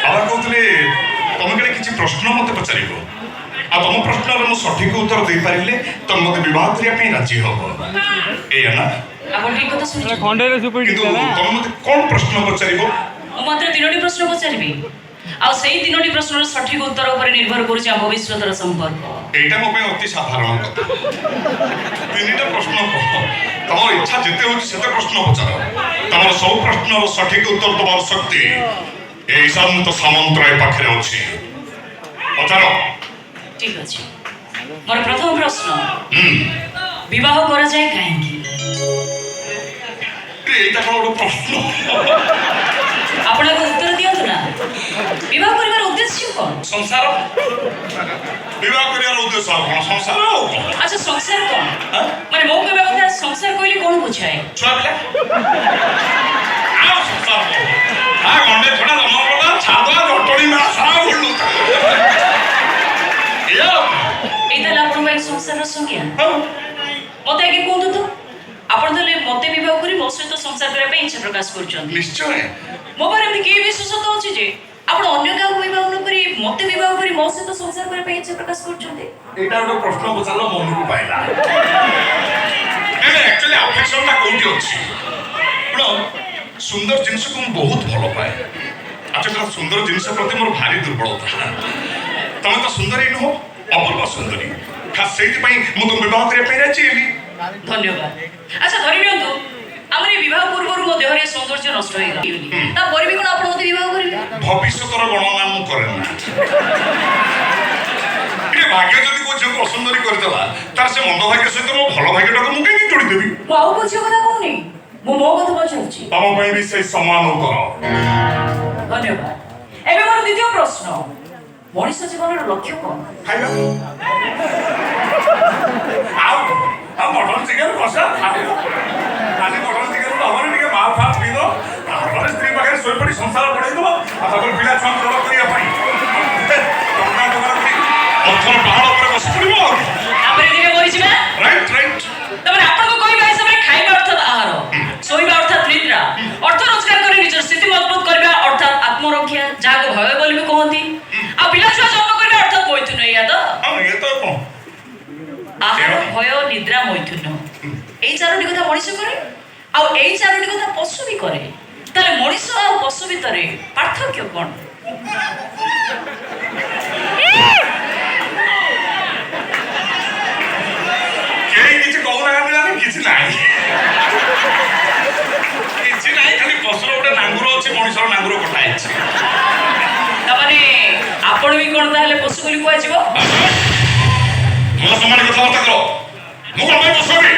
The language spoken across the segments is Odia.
ବାବା କହୁଥିଲେ, ତମେ କାଳେ କିଛି ପ୍ରଶ୍ନ ମତେ ପଚାରିବ ଆଉ ତମ ପ୍ରଶ୍ନର ମୁଁ ସଠିକ ଉତ୍ତର ଦେଇପାରିଲେ ତମେ ମତେ ବିବାହ କରିବା ପାଇଁ ରାଜି ହବ, ଏଇଆ ନା? ଆପଣ ଠିକ କଥା ଶୁଣିଛନ୍ତି। ଖଣ୍ଡେରେ ସୁପର। କିନ୍ତୁ ତମେ ମତେ କଣ ପ୍ରଶ୍ନ ପଚାରିବ? ମୁଁ ମାତ୍ର ତିନୋଟି ପ୍ରଶ୍ନ ପଚାରିବି ଆଉ ସେଇ ତିନୋଟି ପ୍ରଶ୍ନର ସଠିକ ଉତ୍ତର ଉପରେ ନିର୍ଭର କରୁଛି ଆମ ଭବିଷ୍ୟତର ସମ୍ପର୍କ। ଏଇଟା ମୋ ପାଇଁ ଅତି ସାଧାରଣ କଥା। ତିନିଟା ପ୍ରଶ୍ନ କହ, ତମର ଇଚ୍ଛା ଯେତେ ହଉଛି ସେତେ ପ୍ରଶ୍ନ ପଚାର। ତମର ସବୁ ପ୍ରଶ୍ନର ସଠିକ ଉତ୍ତର ଦେବାର ଶକ୍ତି ଏଇ ଶାନ୍ତ ସାମନ୍ତରାୟ ପାଖରେ ଅଛି। ପଚାର। ଠିକ ଅଛି, ମୋର ପ୍ରଥମ ପ୍ରଶ୍ନ, ବିବାହ କରାଯାଏ କାହିଁକି? ଏଇଟା କଣ ଗୋଟେ ପ୍ରଶ୍ନ? ଆପଣ ଆଗ ଉତ୍ତର ଦିଅନ୍ତୁ ନା, ବିବାହ କରିବାର ଉଦ୍ଦେଶ୍ୟ କଣ? ସଂସାର। ବିବାହ କରିବାର ଉଦ୍ଦେଶ୍ୟ ଆଉ କଣ? ସଂସାର ଆଉ କଣ? ଆଚ୍ଛା, ସଂସାର କଣ? ଆଁ? ମାନେ ମୋ କହିବା କଥା, ସଂସାର କହିଲେ କଣ ବୁଝାଏ? ଛୁଆ ପିଲା। ଆଉ ସଂସାର କଣ? ଆ ଗଣ୍ଡେ ଛଡା ଜନ୍ମ କଲା ଛାଦୁଆ ଜଟଣୀ ମା ସାରା ବୁଲୁ, ଏଇଆ ଆଉ କଣ? ଏଇ ତାହେଲେ ଆପଣଙ୍କ ପାଇଁ ସଂସାରର ସଂଜ୍ଞା? ହଁ। ମତେ ଆଗେ କୁହନ୍ତୁ ତ, ଆପଣ ତାହେଲେ ମତେ ବିବାହ କରି ମୋ ସହିତ ସଂସାର କରିବା ପାଇଁ ଇଚ୍ଛା ପ୍ରକାଶ କରୁଛନ୍ତି? ନିଶ୍ଚୟ। ମୋ ପାଖରେ ଏମିତି କି ବିଶେଷତ୍ୱ ଅଛି ଯେ ଆପଣ ଅନ୍ୟ କାହାକୁ ବିବାହ ନ କରି ମତେ ବିବାହ କରି ମୋ ସହିତ ସଂସାର କରିବା ପାଇଁ ଇଚ୍ଛା ପ୍ରକାଶ କରୁଛନ୍ତି? ଏଇଟା ଗୋଟେ ପ୍ରଶ୍ନ ପଚାରିଲ, ମନକୁ ପାଇଲା। ନାଇଁ, ଆକ୍ଚୁଆଲି ଆଫେକ୍ସନଟା କୋଉଠି ଅଛି? ଶୁଣ, ସୁନ୍ଦର ଜିନିଷକୁ ମୁଁ ବହୁତ ଭଲ ପାଏ। ଆଚ୍ଛା, ସୁନ୍ଦର ଜିନିଷ ପ୍ରତି ମୋର ଭାରି ଦୁର୍ବଳତା। ତମେ ତ ସୁନ୍ଦରୀ ନୁହଁ, ଅପୂର୍ବ ସୁନ୍ଦରୀ। ଖାସ୍ ସେଇଥିପାଇଁ ମୁଁ ତୁମ ବିବାହ କରିବା ପାଇଁ ରାଜି ହେଲି। ଧନ୍ୟବାଦ। ଆଚ୍ଛା, ଧରି ନିଅନ୍ତୁ ଆମର ଏ ବିବାହ ପୂର୍ବରୁ ମୋ ଦେହରେ ସୌନ୍ଦର୍ଯ୍ୟ ନଷ୍ଟ ହେଇଗଲା, ତାପରେ ବି କଣ ଆପଣ ମତେ ବିବାହ କରିବେ? ଭବିଷ୍ୟତର ଗଣନା ମୁଁ କରେ ନା। ଏ ଭାଗ୍ୟ ଯଦି କୋଉ ଝିଅକୁ ଅସୁନ୍ଦରୀ କରିଦେଲା, ତାର ସେ ମନ୍ଦ ଭାଗ୍ୟ ସହିତ ମୋ ଭଲ ଭାଗ୍ୟଟାକୁ ମୁଁ କାହିଁକି ଯୋଡ଼ିଦେବି? ମୁଁ ଆଉ କୋଉ ଝିଅ କଥା କହୁନି, ମୁଁ ମୋ କଥା ପଚାରୁଛି। ତମ ପାଇଁ ବି ସେଇ ସମାନ ଉତ୍ତର। ଧନ୍ୟବାଦ। ଏବେ ମୋର ଦ୍ୱିତୀୟ ପ୍ରଶ୍ନ, ମଣିଷ ଜୀବନର ଲକ୍ଷ୍ୟ କଣ? ଖାଇବା। ଆଉ ଆଉ ମଟନ ଚିକେନ କଷା ଖାଇବା। ଖାଲି ମଟନ ଚିକେନ ତ ହବନି, ଟିକେ ମାଲ ଫାଲ ପିଇଦବ, ତାପରେ ସ୍ତ୍ରୀ ପାଖରେ ଶୋଇପଡ଼ି ସଂସାର ବଢେଇଦବ ଆଉ ତାପରେ ପିଲା ଛୁଆଙ୍କୁ ବଡ଼ କରିବା ପାଇଁ ଟଙ୍କା ଟଙ୍କା କରି ଅର୍ଥର ପାହାଡ଼ ଉପରେ ବସି ପଡ଼ିବ ଆଉ। ତାପରେ ଦିନେ ମରିଯିବା। ରାଇଟ୍। ତାପରେ ଆପଣଙ୍କ କହିବା ହିସାବରେ ଖାଇବା ଅର୍ଥାତ୍ ଆହାର, ଶୋଇବା ଅର୍ଥାତ୍ ନିଦ୍ରା, ଅର୍ଥ ରୋଜଗାର କରି ନିଜର ସ୍ଥିତି ମଜବୁତ କରିବା ଅର୍ଥାତ୍ ଆତ୍ମରକ୍ଷା, ଯାହାକୁ ଭୟ ବୋଲି ବି କହନ୍ତି, ଆଉ ପିଲା ଛୁଆ ଜନ୍ମ କରିବା ଅର୍ଥାତ୍ ମୈଥୁନ, ଏଇଆ ତ? ହଁ, ଇଏ ତ କଣ? ଆହାର, ଭୟ, ନିଦ୍ରା, ମୈଥୁନ, ଏଇ ଚାରୋଟି କଥା ମଣିଷ କରେ ଆଉ ଏଇ ଚାରୋଟି କଥା ପଶୁ ବି କରେ। ତାହେଲେ ମଣିଷ ଆଉ ପଶୁ ଭିତରେ ପାର୍ଥକ୍ୟ କଣ? କେହି କିଛି କହୁନାହାନ୍ତି ମାନେ କିଛି ନାହିଁ, କିଛି ନାହିଁ। ଖାଲି ପଶୁର ଗୋଟେ ନାଙ୍ଗୁର ଅଛି, ମଣିଷର ନାଙ୍ଗୁର କଟା ହେଇଛି। ତାମାନେ ଆପଣ ବି କଣ ତାହେଲେ ପଶୁ ବୋଲି କୁହାଯିବ? ମୋ ସମାନ କଥାବାର୍ତ୍ତା କର। ମୁଁ କଣ ପାଇଁ ପଶୁ ହେବି?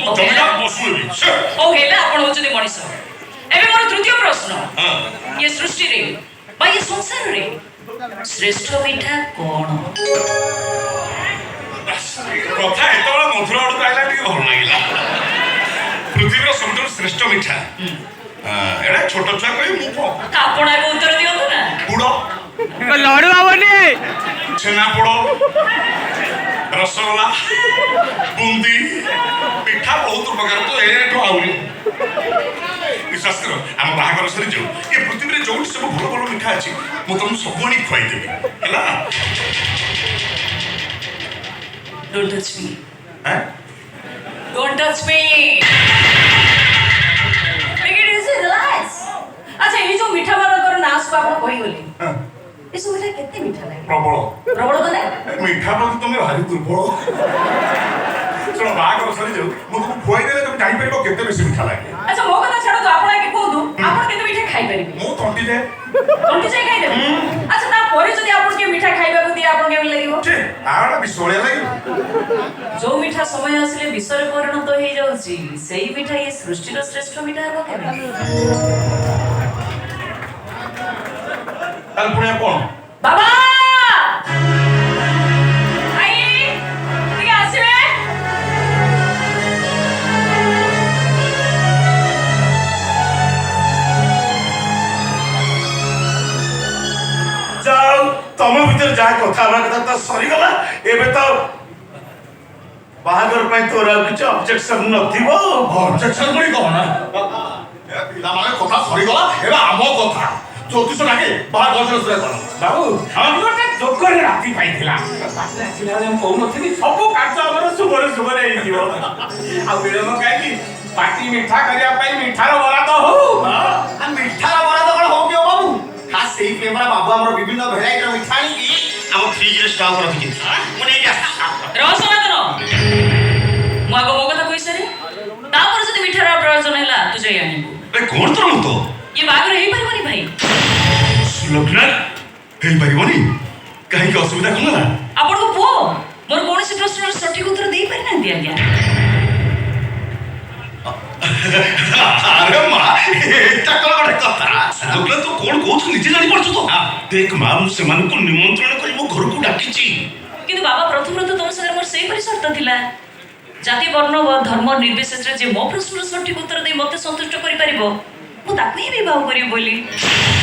ମୁଁ ଜମିଦାର ପଶୁ ହେବି ସେ? ହଉ ହେଲା, ଆପଣ ହଉଛନ୍ତି ମଣିଷ। ଏବେ ମୋର ତୃତୀୟ ପ୍ରଶ୍ନ, ଇଏ ସୃଷ୍ଟିରେ ବା ଇଏ ସଂସାରରେ ଶ୍ରେଷ୍ଠ ମିଠା କଣ? କଥା ଏତେବେଳେ ମଧୁର ଆଡ଼କୁ ଆଇଲା, ଟିକେ ଭଲ ଲାଗିଲା। ପୃଥିବୀର ସବୁଠାରୁ ଶ୍ରେଷ୍ଠ ମିଠା, ଏଇଟା ଛୋଟ ଛୁଆ କହି ମୁଁ କଣ? ଆପଣ ଆଗ ଉତ୍ତର ଦିଅନ୍ତୁ ନା। ଗୁଡ଼। ଲଡୁ ହବନି। ଛେନାପୋଡ଼, ରସଗୋଲା, ବୁନ୍ଦି, ପିଠା ବହୁତ ପ୍ରକାର ତ ଏଠୁ ଆହୁରି। ବିଶ୍ୱାସ କର, ଆମ ବାହାଘର ସରିଯାଉ, ଏ ପୃଥିବୀରେ ଯୋଉଠି ସବୁ ଭଲ ଭଲ ମିଠା ଅଛି, ମୁଁ ତମକୁ ସବୁ ଆଣି ଖୁଆଇଦେବି, ହେଲା? Don't touch me. ଆଁ? Don't touch me. Take it easy, relax. ଆଚ୍ଛା, ଏଇ ଯୋଉ ମିଠା ମାନଙ୍କର ନାଁ ସବୁ ଆପଣ କହିଗଲେ, ଏସବୁ ମିଠା କେତେ ମିଠା ଲାଗେ? ପ୍ରବଳ। ପ୍ରବଳ ମାନେ? ଏ ମିଠା ପ୍ରତି ତମେ ଭାରି ଦୁର୍ବଳ। ଶୁଣ, ବାହାଘର ସରିଯାଉ, ମୁଁ ତମକୁ ଖୁଆଇଦେଲେ ତମେ ଜାଣିପାରିବ କେତେ ବେଶୀ ମିଠା ଲାଗେ। ଆଚ୍ଛା, ମୋ କଥା ଛାଡ଼ନ୍ତୁ, ଆପଣ ଆଗେ କୁହନ୍ତୁ, ଆପଣ କେତେ ମିଠା ଖାଇପାରିବେ? ମୁଁ ତଣ୍ଟି ଯାଏ। ତଣ୍ଟି ଯାଏ ଖାଇଦେବେ? ଆଚ୍ଛା, ତାପରେ ଯଦି ଆପଣ କିଏ ମିଠା ଖାଇବାକୁ ଦିଏ, ଆପଣ କେମିତି ଲାଗିବ? ଛେ, ଆଟା ବିଷ ଭଳିଆ ଲାଗିବ। ଯୋଉ ମିଠା ସମୟ ଆସିଲେ ବିଷରେ ପରିଣତ ହେଇଯାଉଛି, ସେଇ ମିଠା ଇଏ ସୃଷ୍ଟିର ଶ୍ରେଷ୍ଠ ମିଠା ହେବ କେମିତି? ତାହେଲେ ପୁଣି ଆଉ କଣ? ବାବା, I, ଟିକେ ଆସିବେ? ଯାଉ, ତମ ଭିତରେ ଯାହା କଥା ହେବା କଥା ତ ସରିଗଲା। ଏବେ ତ ବାହାଘର ପାଇଁ ତୋର ଆଉ କିଛି ଅବଜେକ୍ସନ ନଥିବ? ଅବଜେକ୍ସନ ପୁଣି କଣ? ଏ ପିଲାମାନଙ୍କ କଥା ସରିଗଲା, ଏବେ ଆମ କଥା। ଜ୍ୟୋତିଷ ଡାକେ ବାହାଘର ସୁରେ କର। ବାବୁ, ଗୋଟେ ଯୋଗରେ ରାତି ପାଇଥିଲା। ବାଟରେ ଆସିଲା ବେଳେ ମୁଁ କହୁନଥିଲି, ସବୁ କାର୍ଯ୍ୟ ଆମର ଶୁଭରେ ଶୁଭରେ ହେଇଯିବ। ଆଉ ବିଳମ୍ବ କାହିଁକି? ପାଟି ମିଠା କରିବା ପାଇଁ ମିଠାର ବରାଦ ହଉ। ଆଉ ମିଠାର ବରାଦ କଣ ହଉ କି ବାବୁ? ଖାସ୍ ସେଇଥିପାଇଁ ପରା ବାବୁ ଆମର ବିଭିନ୍ନ ଭେରାଇଟିର ମିଠା ଆଣିକି ଆମ ଫ୍ରିଜରେ ଷ୍ଟକ୍ ରଖିଛନ୍ତି। ମୁଁ ନେଇକି ଆସିଛି। ରହ ସନାତନ, ମୁଁ ଆଗ ମୋ କଥା କହିସାରେ, ତାପରେ ଯଦି ମିଠାର ପ୍ରୟୋଜନ ହେଲା ତୁ ଯାଇ ଆଣିବୁ। ଏ କଣ ତୋର ମତ? ଇଏ ବାହାଘର ହେଇପାରିବନି ଭାଇ। ସୁଲଗ୍ନା, ହେଇପାରିବନି କାହିଁକି? ଅସୁବିଧା କଣ ହେଲା? ଆପଣଙ୍କ ପୁଅ ମୋର କୌଣସି ପ୍ରଶ୍ନର ସଠିକ ଉତ୍ତର ଦେଇପାରିନାହାନ୍ତି ଆଜ୍ଞା। ଆରେ ମା, ଏଟା କଣ ଗୋଟେ କଥା? ସୁଲଗ୍ନା, ତୁ କଣ କହୁଛୁ ନିଜେ ଜାଣିପାରୁଛୁ ତ? ଦେଖ ମା, ମୁଁ ସେମାନଙ୍କୁ ନିମନ୍ତ୍ରଣ କରି ମୋ ଘରକୁ ଡାକିଛି। କିନ୍ତୁ ବାବା, ପ୍ରଥମରୁ ତ ତମ ସାଙ୍ଗରେ ମୋର ସେଇପରି ସର୍ତ୍ତ ଥିଲା, ଜାତି, ବର୍ଣ୍ଣ ଓ ଧର୍ମ ନିର୍ବିଶେଷରେ ଯେ ମୋ ପ୍ରଶ୍ନର ସଠିକ ଉତ୍ତର ଦେଇ ମୋତେ ସନ୍ତୁଷ୍ଟ କରିପାରିବ, ମୁଁ ତାକୁ ହିଁ ବିବାହ କରିବି ବୋଲି।